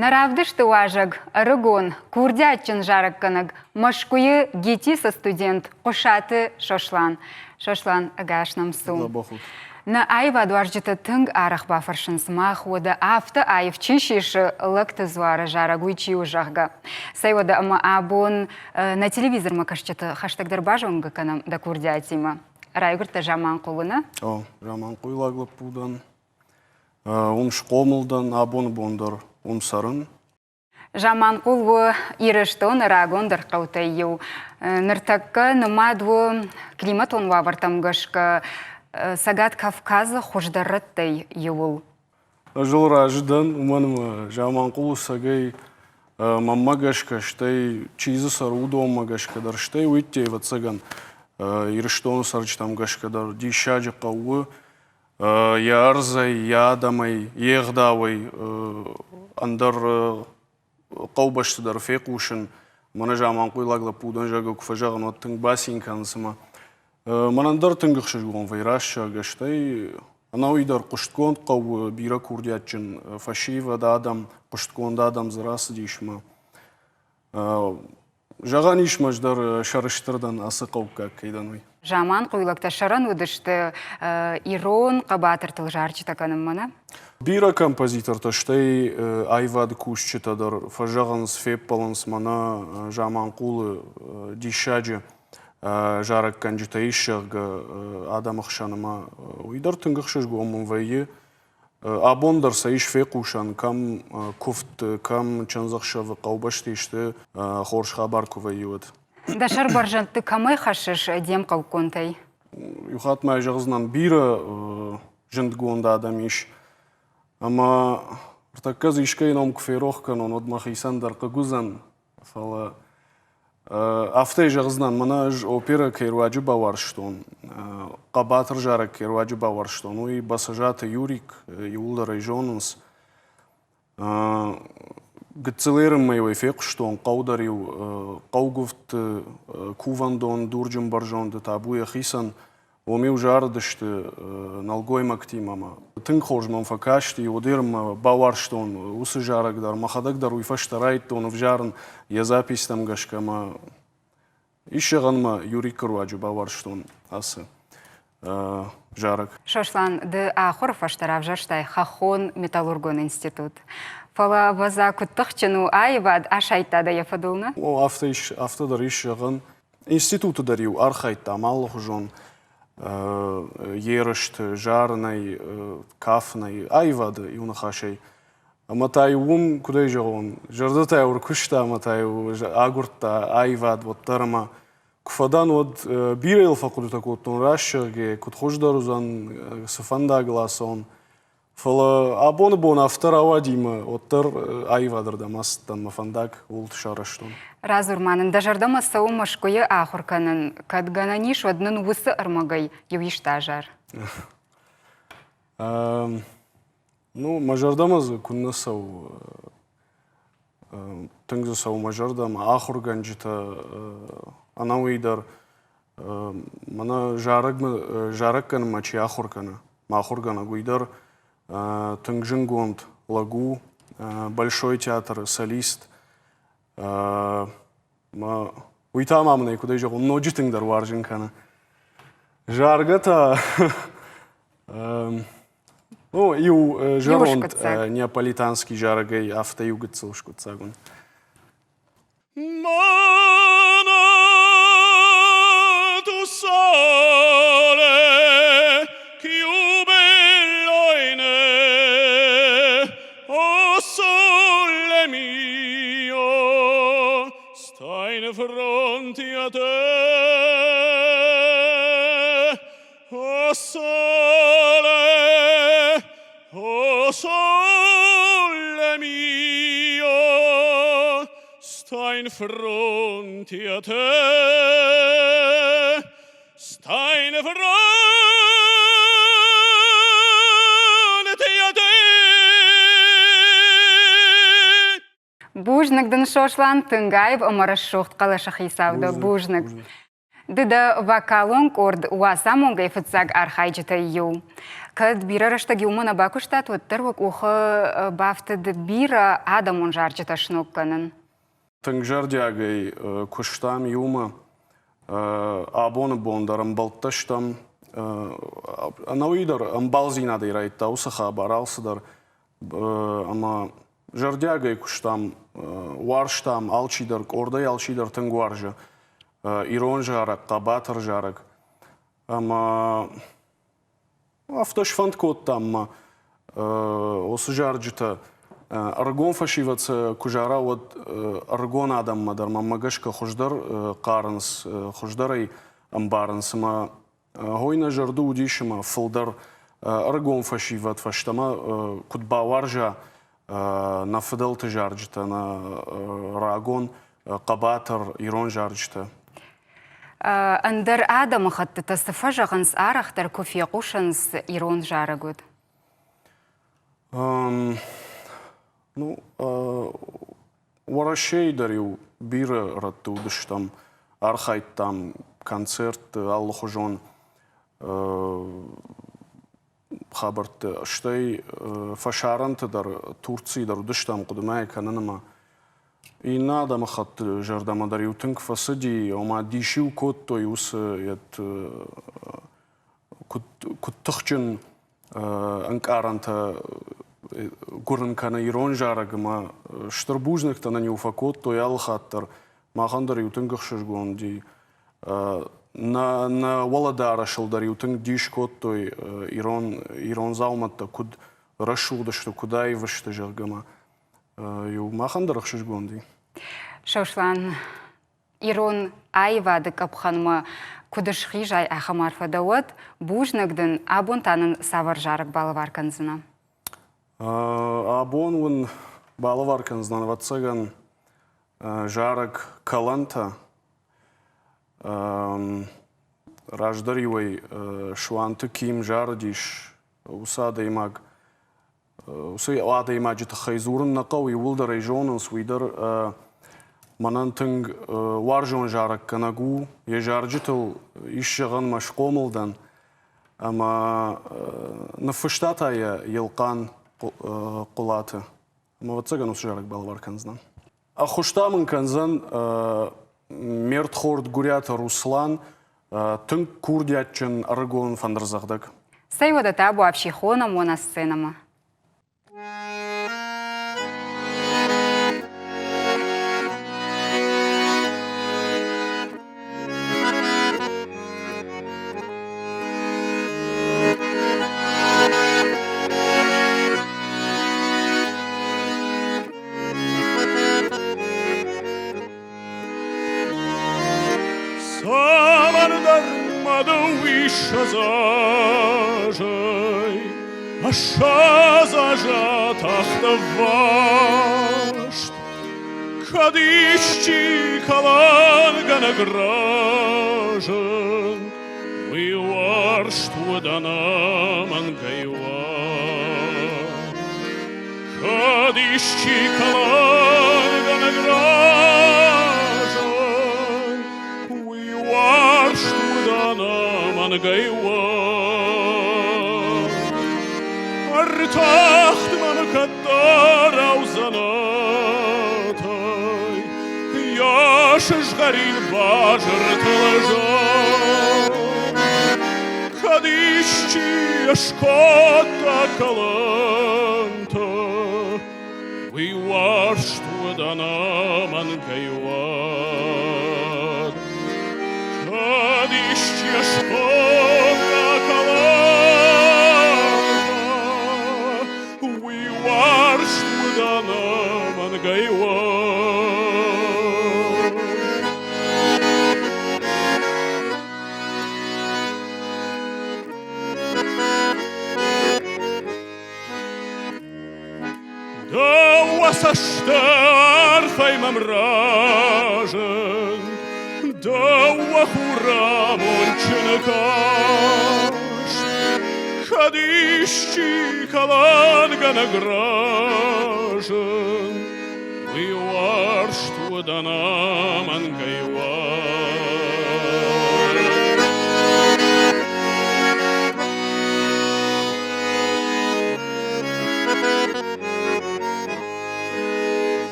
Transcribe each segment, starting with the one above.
Нӕ равдысты уазӕг ӕрыгон, курдиатджын зарӕггӕнӕг Мӕскуыйы ГИТИС-ы студент Хъуысаты Сослан. Сослан, ӕгас нӕм цу. Нӕ аивадуарзджытӕ тынг арӕх бафӕрсынц мах, уӕдӕ афтӕ аив чи сисы лӕгты дзуары зарӕг, уый чи у, зӕгъгӕ. Цӕй уӕдӕ ӕмӕ абон нӕ телевизормӕ кӕсджыты хӕстӕгдӕр базонгӕ кӕнӕм дӕ курдиатимӕ. Райгуырдтӕ Заманхъулы, нӕ? О, Заманхъуйлаг лӕппу дӕн. Уым схъомыл дӕн, абоны бон дӕр уым цӕрын. Заманхъул у Ирыстоны рагондӕр хъӕутӕй иу. Ныртӕккӕ нымад у климатон уавӕртӕм гӕсгӕ Цӕгат Кавказы хуыздӕр рӕттӕй иуыл. Ӕз ыл разы дӕн, уымӕн ӕмӕ Заманхъулы цӕгӕй мӕнмӕ гӕсгӕ, стӕй чи дзы цӕры, уыдонмӕ гӕсгӕ дӕр, стӕй уый ӕдде, ӕвӕццӕгӕн, Ирыстоны цӕрджытӕм гӕсгӕ дӕр диссаджы хъӕу у. Йӕ ӕрдзӕй, йӕ адӕмӕй, йе гъдауӕй ӕндӕр хъӕубӕсты дӕр фехъусын. Мӕнӕ заманхъуйлаг лӕппу дӕн, зӕгъгӕ, куы фӕзӕгъын, уӕд тынг бацин кӕнын, цыма. Мӕнӕн дӕр тынг ӕхсызгон вӕййы рӕсӕг, стӕй ӕнӕуи дӕр хъуыстгонд хъӕуы бирӕ курдиатджын фӕсивӕд, адӕм, хъуыстгонд адӕм дзы рацыдис мӕ. Зӕгъӕн ис, ӕз дӕр сӕрыстыр дӕн ацы хъӕуккаг кӕй дӕн, уый. Заманхъуйлӕгтӕ сӕрӕн уыдысты ирон хъӕбатыртыл зарджытӕ кӕнынмӕ, нӕ? Бирӕ композитортӕ, стӕй аивады кусджытӕ дӕр фӕзӕгъынц, феппӕлынц мӕнӕ Заманхъулы диссаджы зарӕггӕнджытӕ ис, зӕгъгӕ, адӕмы хсӕн ӕмӕ уый дӕр тынг ӕхсызгон мын вӕййы. Абон дӕр сӕ ис фехъусӕн, кӕм куывдты, кӕм чындзӕхсӕвы хъӕубӕсты исты хорз хабар куы вӕййы, уӕд. Дӕ сӕр бӕрзӕндты кӕмӕй хӕссыс де мхъӕукконтӕй? Иу хатт ма зӕгъдзынӕн, бирӕ зындгонд адӕм ис. Ӕмӕ ӕртӕккӕ дзы искӕй ном куы ферох кӕнон, уӕд мӕхицӕн дӕр хъыг уыдзӕн. Фӕлӕ афтӕ зӕгъдзынӕн, мӕнӕ ӕз оперӕ кӕй руаджы бауарзтон, хъӕбатыр зарӕг кӕй руаджы бауарзтон, уый Басажаты Юрик, иууылдӕр ӕй зонынц. Гыццыл ерынмӕ-иу ӕй фехъуыстон, хъӕу дӕр-иу хъӕугуывдты кувӕндон дурджын бӕрзонды табу йӕхицӕн Уым-иу зарыдысты нӕлгоймӕгтимӕ ӕмӕ тынг хорз мӕм фӕкасти, уӕддӕр мӕ бауарзтон уыцы зарӕг дӕр. Мӕхӕдӕг дӕр уый фӕстӕ райдыдтон ӕвзарын йӕ записьтӕм гӕсгӕ ӕмӕ ис зӕгъӕн мӕ Юрикы руаджы бауарзтон ацы зарӕг. Сослан, ды ахуыры фӕстӕ равзӕрстай хӕххон металлургон институт. Фӕлӕ ӕвӕдза куыд тыхджын у аивад, асайдта дӕ йӕ фӕдыл, нӕ? О, афтӕ ис, афтӕ дӕр ис зӕгъӕн. Институты дӕр-иу архайдтам алыхуызон ерысты, зарынӕй, кафынӕй, аивады иу ныхасӕй. Ӕмӕ та-иу уым, куыдӕй зӕгъон, зӕрдӕтӕ-иу ӕркуыста ӕмӕ та-иу агуырдта аивад уӕддӕр ӕмӕ куы фӕдӕн, уӕд бирӕ йыл фӕхъуыдытӕ кодтон, раст зӕгъгӕ, куыд хуыздӕр уыдзӕн, цы фӕндагыл ацӕуон. Фӕлӕ абоны бон афтӕ рауади мӕ уӕддӕр аивадырдӕм ацыдтӕн, мӕ фӕндаг ууылты сарӕзтон. Радзур ма нын, дӕ зӕрдӕмӕ цӕуы Мӕскуыйы ахуыр кӕнын? Кӕд гӕнӕн ис, уӕд нын уыцы ӕрмӕгӕй иу исты азар. Ну, мӕ зӕрдӕмӕ дзы куыннӕ цӕуы. Тынг дзы цӕуы мӕ зӕрдӕмӕ. Ахуыргӕнджытӕ ӕнӕуый дӕр мӕнӕ зарӕгмӕ зарӕг кӕнынмӕ чи ахуыр кӕны, мӕ ахуыргӕнӕг, уый дӕр тынг зынгонд лӕг у, Большой театры солист. Уый та ма мын ӕй куыдӕй зӕгъон, ноджы тынгдӕр уарзын кӕны. Заргӕ та ну, иу зӕронд неаполитанский зарӕгӕй афтӕ иу гыццыл скъуыддзаг уын. Mana tu sole chiù bello in o sole mio sta in fronte a te o sole O sole mio, sta in fronte a te, sta in fronte a te. Бузныг дын, Сослан, тынг аив ӕмӕ рӕсугъд хъӕлӕсы хицау дӕ. Бузныг. Ды дӕ вокалон къорд Уацамонгӕй фыццаг архайджытӕй иу. Кӕд бирӕ рӕстӕг иумӕ нӕ бакуыстат, уӕддӕр уӕ къухы бафтыд бирӕ адӕмон зарджытӕ сног кӕнын. Тынг зӕрдиагӕй куыстам иумӕ. Абоны бон дӕр ӕмбӕлттӕ стӕм. Ӕнӕуи дӕр ӕмбалдзинадӕй райдта уыцы хабар алцыдӕр. Ӕмӕ зӕрдиагӕй куыстам, уарзтам алчидӕр, къордӕй алчидӕр тынг уарзы ирон зарӕг, хъӕбатыр зарӕг. Ӕмӕ афтӕ сфӕнд кодтам ма уыцы зарджытӕ ӕрыгон фӕсивӕд сӕ куы зара, уӕд ӕрыгон адӕммӕ дӕр мӕнмӕ гӕсгӕ хуыздӕр хъарынц, хуыздӕрӕй ӕмбарынц ӕмӕ Хой нӕ зӕрды уыдис ӕмӕ фылдӕр ӕрыгон фӕсивӕд фӕстӕмӕ куыд бауарза нӕ фыдӕлты зарджытӕ, нӕ рагон хъӕбатыр ирон зарджытӕ. Ӕндӕр адӕмыхӕттытӕ цы фӕзӕгъынц, арӕхдӕр куы фехъусынц ирон зарӕг уыд? Ну, Уӕрӕсейы дӕр-иу бирӕ рӕтты уыдыстӕм, архайдтам концертты, алыхуызон хабӕртты, стӕй фӕсарӕнты дӕр, Турцийы дӕр уыдыстӕм хъуыдымӕ кӕнын ӕмӕ иннӕ адӕмыхатты зӕрдӕмӕ дӕр-иу тынг фӕцыди, ома дис-иу кодтой уыцы куыд тыхджын ӕнкъарӕнтӕ гуырын кӕны ирон зарӕг ӕмӕ стыр бузныгтӕ нын-иу фӕкодтой алы хатт дӕр. Махӕн дӕр-иу тынг ӕхсызгон уыди. Нӕ, нӕ уӕлӕдарӕсыл дӕр-иу тынг дис кодтой ирон, ирон дзаумӕттӕ куыд рӕсугъд сты, куыд аив сты, зӕгъгӕ ма. Иу махӕн дӕр ӕхсызгон уыди. Сослан, ирон аивады къӕпхӕнмӕ куыд схизай, ахӕм арфӕ дӕ уӕд. Бузныг дын, абон та нын цавӕр зарӕг балӕвар кӕндзынӕ? Абон уын балӕвар кӕндзынӕн, ӕвӕццӕгӕн, зарӕг «Кӕлӕнтӕ». Раздӕр-иуӕй Суанты Ким зарыдис уыцы адӕймаг Уыцы адӕймаджы тыххӕй дзурын нӕ хъӕуы, иууылдӕр ӕй зонынц, уый дӕр мӕнӕн тынг уарзон зарӕггӕнӕг у. Йӕ зарджытыл ис зӕгъӕн мӕ схъомыл дӕн. Ӕмӕ ныффыста та йӕ Елхъан Хъуылаты. Ӕмӕ ӕвӕццӕгӕн уыцы зарӕг балӕвар кӕндзынӕн. Ӕххуыс та мын кӕндзӕн ме рдхорд Гуыриаты Руслан, тынг курдиатджын ӕрыгон фӕндырдзӕгъдӕг. Цӕй уӕдӕ табуафси хонӕм уӕ нӕ сценӕмӕ. Цӕмӕндӕр ма дыууиссӕдз азӕй ссӕдз азы атахт ӕвваст. Кӕд исчи кӕлӕнгӕнӕг разынд, уый уарзт уыд ӕнӕмӕнгӕй уад. Кӕд исчи кӕлӕнгӕнӕг разынд, уый уарзт уыд ӕнӕмӕнгӕй уад. Ӕртахт мӕм кӕддӕрау дзӕнӕтӕй, йӕ сызгъӕрин базыртыл зад. Кӕд исчи скодта кӕлӕнтӕ, уый уарзт уыд ӕнӕмӕнгӕй уӕд. Кӕд исчи скодта кӕлӕнтӕ, уый уарзт уыд ӕнӕмӕнгӕй уӕд. Дӕ цӕсты арфӕй мӕм разынд, Дӕ хурамонджын каст. Кӕд исчи кӕлӕнгӕнӕг разынд, Уый уарзт уыд ӕнӕмӕнгӕй уарзт.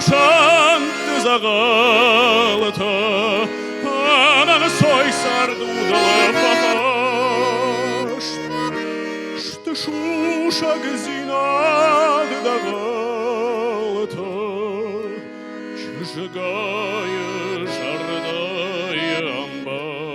сӕнтты дзӕгъӕлтӕ, ӕнӕнцой цард удыл фӕхӕст. Сты сусӕгдзинады дӕгъӕлтӕ, чызгайы зӕрдӕйы ӕмбӕхст.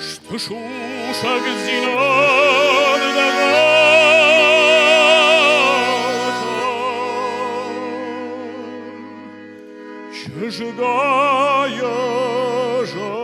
Сты сусӕгдзинады дӕгъӕлтӕ, чызгайы зӕрдӕйы.